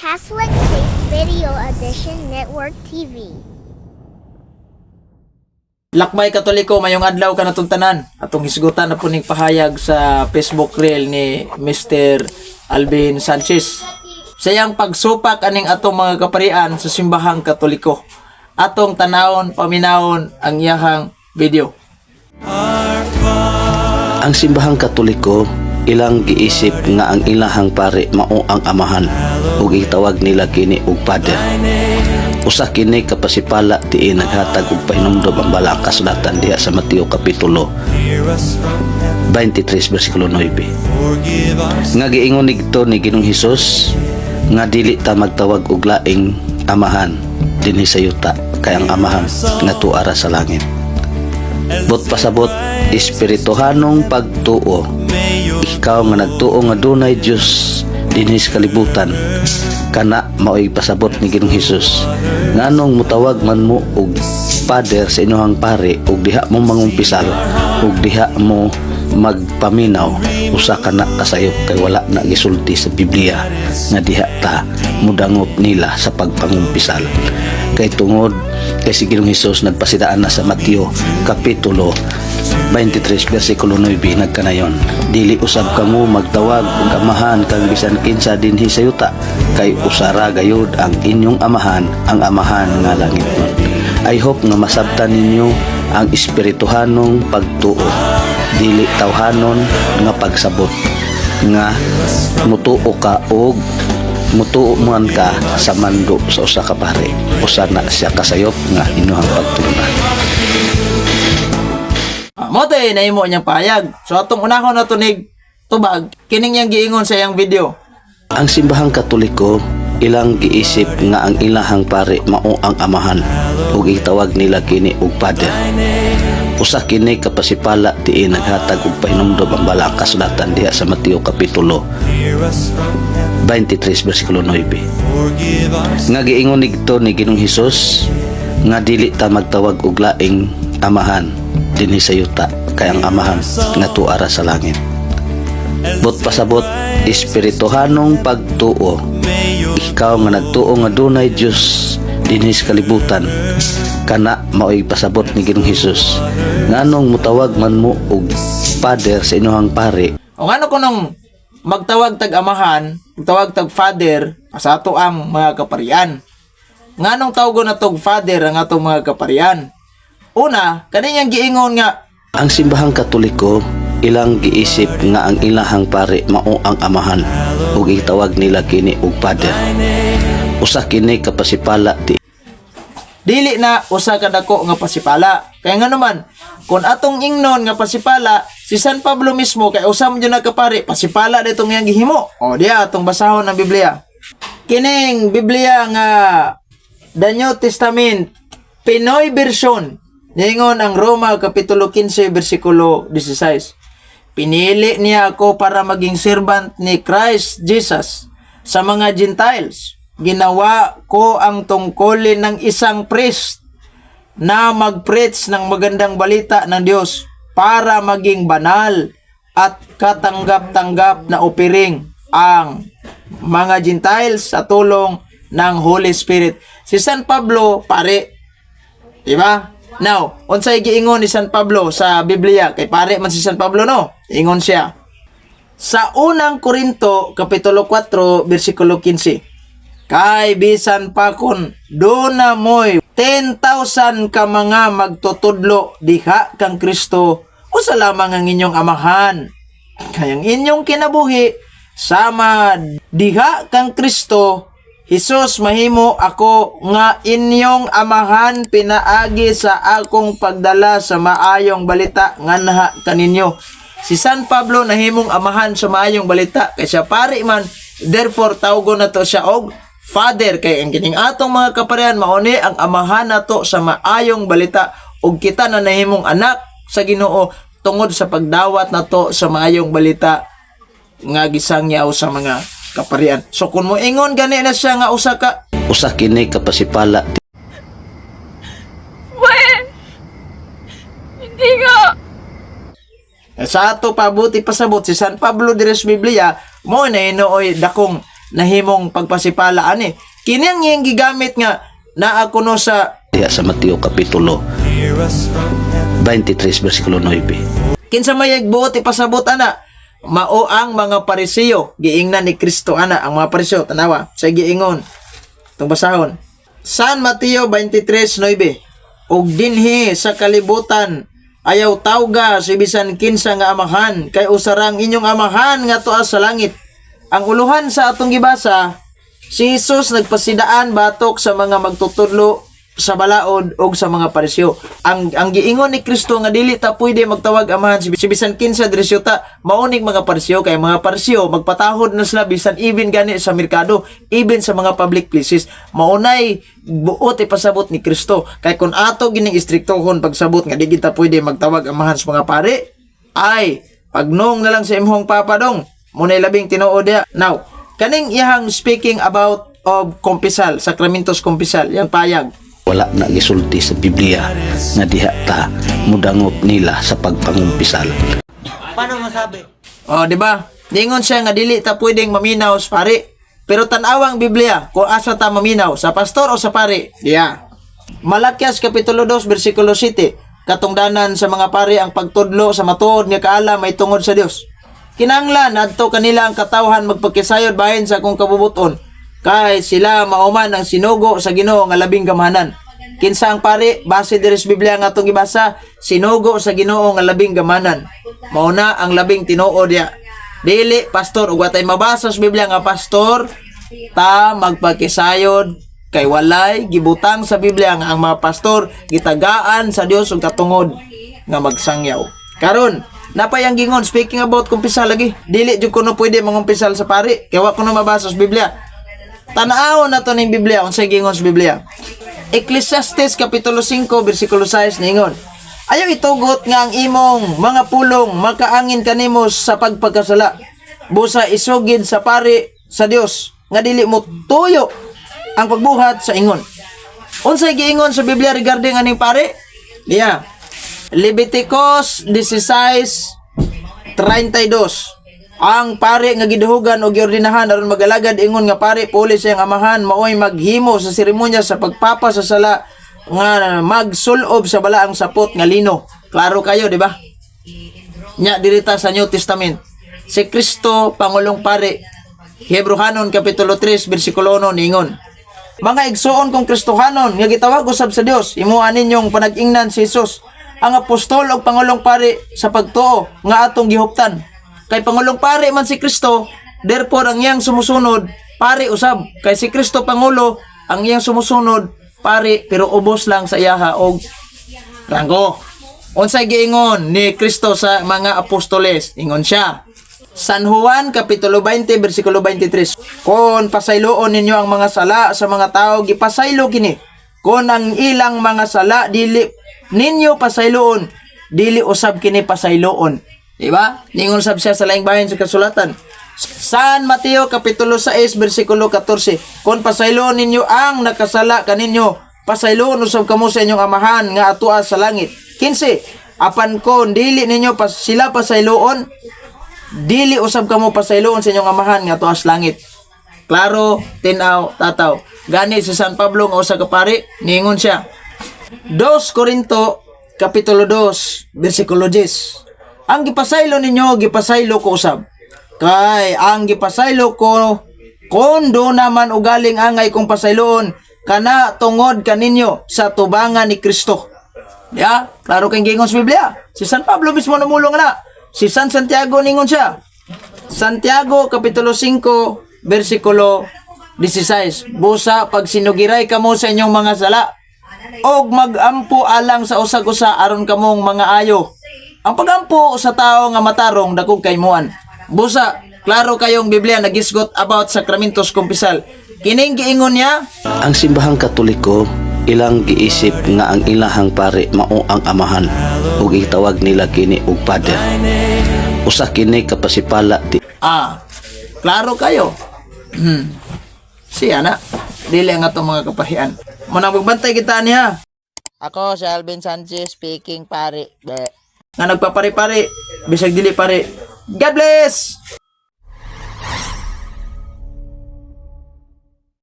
Catholic Faith Video Edition Network TV. Lakbay Katoliko, mayong adlaw kanatong tanan. Atong hisgutan na po ning pahayag sa Facebook reel ni Mr. Alvin Sanchez. Sa iyang pagsupak aning atong mga kaparian sa simbahang Katoliko. Atong tanawon, paminawon ang iyahang video. Ang simbahang Katoliko, ilang giisip nga ang ilahang pare mao ang amahan ug gitawag nila kini og father. Usa kini ka pasipala diin naghatag og pahinumdom ang balaang kasulatan diha sa Mateo kapitulo 23 bersikulo 9. Nga giingon nigto ni Ginoong Hesus nga dili ta magtawag og laing amahan dinhi sa yuta kay ang amahan nga tuara sa langit. But pasabot, espirituhanong pagtuo. Ikaw nga nagtuo nga dunay Dios dinhi sa kalibutan, kana mao'y pasabot ni Ginoong Hesus. Nganong mutawag man mo og father sa inyong pare ug diha mo mangumpisal ug diha mo magpaminaw, usa ka na kasayop kay wala na gisulti sa Biblia nga diha ta mudangop nila sa pagpangumpisal. Kay tungod kay si Ginoong Hesus nagpasidaan na sa Mateo kapitulo 23 bersikulo 9, nagkanayon, "Dili usab kamo magtawag og amahan kang bisan kinsa dinhi sa yuta kay usara gayud ang inyong amahan, ang amahan nga langitnon." I hope nga masabtan ninyo ang espirituhanong pagtuo, dili tawhanon nga pagsabot nga mutuo ka og mutuo man ka sa mando sa usa ka pare. Usa na siya kasayop nga inyong pagtulunan. Ah, mo tay nahimo niyang pahayag. So atong unahon na tunig tubag kining niyang giingon sa iyang video. Ang simbahang Katoliko, ilang giisip nga ang ilahang pare mao ang amahan ug gitawag nila kini og father. Usa kini ka pasipala diin naghatag og pahinumdom ang balaang kasulatan diha sa Mateo kapitulo 23 bersikulo 9. Nga giingon nigto ni Ginoong Hesus nga dili ta magtawag og laing amahan dinhi sa yuta kay ang amahan nga tuara sa langit. But pasabot, espirituhanong pagtuo. Ikaw nga nagtuo nga dunay Dios dinhi sa kalibutan, kana mao'y pasabot ni Ginoong Hesus. Nganong mutawag man mo og father sa inyong pare O ngano kunong magtawag tag amahan, magtawag tag father sa ato ang mga kaparian? Nganong tawgon na tog father ang atong mga kaparian? Una, kaniyang giingon nga Ang simbahang Katoliko, ilang giisip nga ang ilahang pare mao ang amahan ug gitawag nila kini og father. Usa kini ka pasipala di Dili na usa ka dako nga pasipala. Kaya nga naman, kung atong ingnon nga pasipala, si San Pablo mismo kay usa man jud na kapari, pasipala ditong iyang gihimo. O diya atong basahon ang Biblia. Kining Biblia nga The New Testament Pinoy version. Ningon ang Roma kapitulo 15 bersikulo 16. "Pinili niya ako para maging servant ni Christ Jesus sa mga Gentiles. Ginawa ko ang tungkulin ng isang priest na mag-preach ng magandang balita ng Diyos para maging banal at katanggap-tanggap na offering ang mga Gentiles sa tulong ng Holy Spirit." Si San Pablo, pare. Diba? Now, unsay giingon ni San Pablo sa Biblia? Kay pare man si San Pablo, no? Ingon siya. Sa unang Korinto, Kapitulo 4, versikulo 15. "Kay bisan pa kon duna mo'y 10,000 ka mga magtutudlo diha kang Kristo, usa lamang ang inyong amahan. Kay ang inyong kinabuhi sama diha kang Kristo Jesus mahimo ako nga inyong amahan pinaagi sa akong pagdala sa maayong balita nganha kaninyo." Si San Pablo nahimong amahan sa maayong balita kay siya pari man, therefore tawgon nato siya og father kay ang kining atong mga kaparehan mauni ang amahan nato sa maayong balita ug kita na nahimong anak sa Ginoo tungod sa pagdawat nato sa maayong balita nga gisangyaw sa mga kaparian. So kung moingon gani na siya nga usa ka Usa kini ka pasipala Pwe! Hindi nga! Sa ato pabuti pasabot si San Pablo diri sa Biblia mo na inooy dakong nahimong pagpasipala ani. Kini ang iyang gigamit nga naa kuno sa Diha sa Mateo Kapitulo 23 versikulo 9. Kinsa may buot ipasabot ana, mao ang mga Pariseo. Giingnan ni Kristo ana ang mga Pariseo. Tanawa sa giingon, itong basahon, San Mateo 23:9: "Ug dinhi sa kalibutan ayaw tawga si bisan kinsa nga amahan, kay usarang inyong amahan nga tuas sa langit." Ang uluhan sa atong gibasa, si Jesus nagpasidaan batok sa mga magtutudlo sa balaod og sa mga Pariseo. Ang giingon ni Kristo nga dili ta pwede magtawag amahan si bisan kinsa diri sa yuta, mao ning mga Pariseo, kay mga Pariseo magpatahod na sila bisan even gani sa merkado, even sa mga public places. Maunay buot ipasabot ni Kristo, kay kung ato gining istriktohon pagsabot nga di kita pwede magtawag amahan sa mga pare, ay pagnong na lang sa imong papa dong munay labing tinuod diha. Now, kaning iyang speaking about of kumpisal, sakramentos kumpisal, yang payag. Wala na gisulti sa Biblia nga diha ta mudangop nila sa pagpangumpisal. Oh, di ba? Ningon siya nga dili ta pwedeng maminaw sa pari. Pero tan-awang Biblia kung asa ta maminaw, sa pastor o sa pari. Diya. Malakias kapitulo 2 bersikulo 7. Katungdanan sa mga pari ang pagtudlo sa matuod nga kaalam may tungod sa Dios. Kinanglan adto kanila ang katawhan magpakisayod bahin sa akong kabubuton, kay sila mauman ang sinugo sa Ginoo nga labing gamhanan. Kinsa ang pari? Base diri sa Biblia nga atong gibasa, sinugo sa Ginoo nga labing gamhanan. Mao na ang labing tinuod ya. Dili pastor, ug watay mabasa sa Biblia nga pastor ta magpakisayod, kay walay gibutang sa Biblia nga ang mga pastor gitagaan sa Dios og katungod nga magsangyaw. Karon, napay ang gingon speaking about kumpisal lagi. Dili jud kuno pwede mangumpisal sa pari kay wa kuno mabasa sa Biblia. Tan-awon nato ning Biblia unsay gingon sa Biblia. Ecclesiastes kapitulo 5 bersikulo 6 ningon: "Ayaw itugot nga ang imong mga pulong makaangin kanimo sa pagpagkasala. Busa isugid sa pari sa Dios nga dili mo tuyo ang pagbuhat sa ingon." Unsay giingon sa Biblia regarding aning pare? Diya. Leviticus 16:32. Ang pare nga giduhugan og giordinahan aron magalagad ingon nga pare puli sa iyang amahan maoy maghimo sa seremonya sa pagpapa sa sala nga magsulob sa balaang sapot nga lino. Klaro kayo, di ba? Nya dirita sa New Testament. Si Kristo pangulong pare. Hebrehanon kapitulo 3 bersikulo 1 ningon: "Mga igsuon kong Kristohanon nga gitawag usab sa Dios, himuan ninyong panag-ingnan si Jesus, ang apostol ug pangulong pare sa pagtuo nga atong gihuptan." Kay pangulong pare man si Kristo, therefore ang iyang sumusunod pare usab. Kay si Kristo pangulo, ang iyang sumusunod pare, pero ubos lang sa iyaha og ranggo. Unsay giingon ni Kristo sa mga apostoles? Ingon siya. San Juan kapitulo 20 bersikulo 23. "Kon pasayloon ninyo ang mga sala sa mga tao, gipasaylo kini. Kon ang ilang mga sala dili ninyo pasayloon, dili usab kini pasayloon." Di ba? Ningon sab siya sa laing bahin sa kasulatan. San Mateo kapitulo 6 bersikulo 14. "Kon pasayloon ninyo ang nakasala kaninyo, pasayloon usab kamo sa inyong amahan nga atua sa langit." 15. "Apan kon dili ninyo pas sila pasayloon, dili usab kamo pasayloon sa inyong amahan nga atua sa langit." Klaro, tinaw, tataw. Gani si San Pablo nga usa ka pari, niingon siya. 2 Korinto kapitulo 2 bersikulo 10. "Ang gipasaylo ninyo, gipasaylo ko usab. Kay ang gipasaylo ko, kon do naman ugaling angay kong pasayloon, kana tungod kaninyo sa tubangan ni Kristo." Ya, klaro kay gingon sa Biblia. Si San Pablo mismo namulong na. Si San Santiago ningon siya. Santiago kapitulo 5 bersikulo 16. "Busa pagsinugiray kamo sa inyong mga sala og magampo alang sa usag-usa aron kamong mga ayo. Ang pagampo sa tao nga matarong dakog kaimuan." Busa klaro kayong Biblia nagisgot about sakramentos kumpisal. Kining giingon niya Ang simbahang Katoliko ilang giisip nga ang ilahang pare mao ang amahan ug gitawag nila kini og father. Usa kini ka pasipala di Ah, klaro kayo. Siya na. Dili ang atong mga kapahian. Munang magbantay kita niya. Ako si Alvin Sanchez speaking, pare. Be. Nga nagpapare-pare, bisag dili pare. God bless!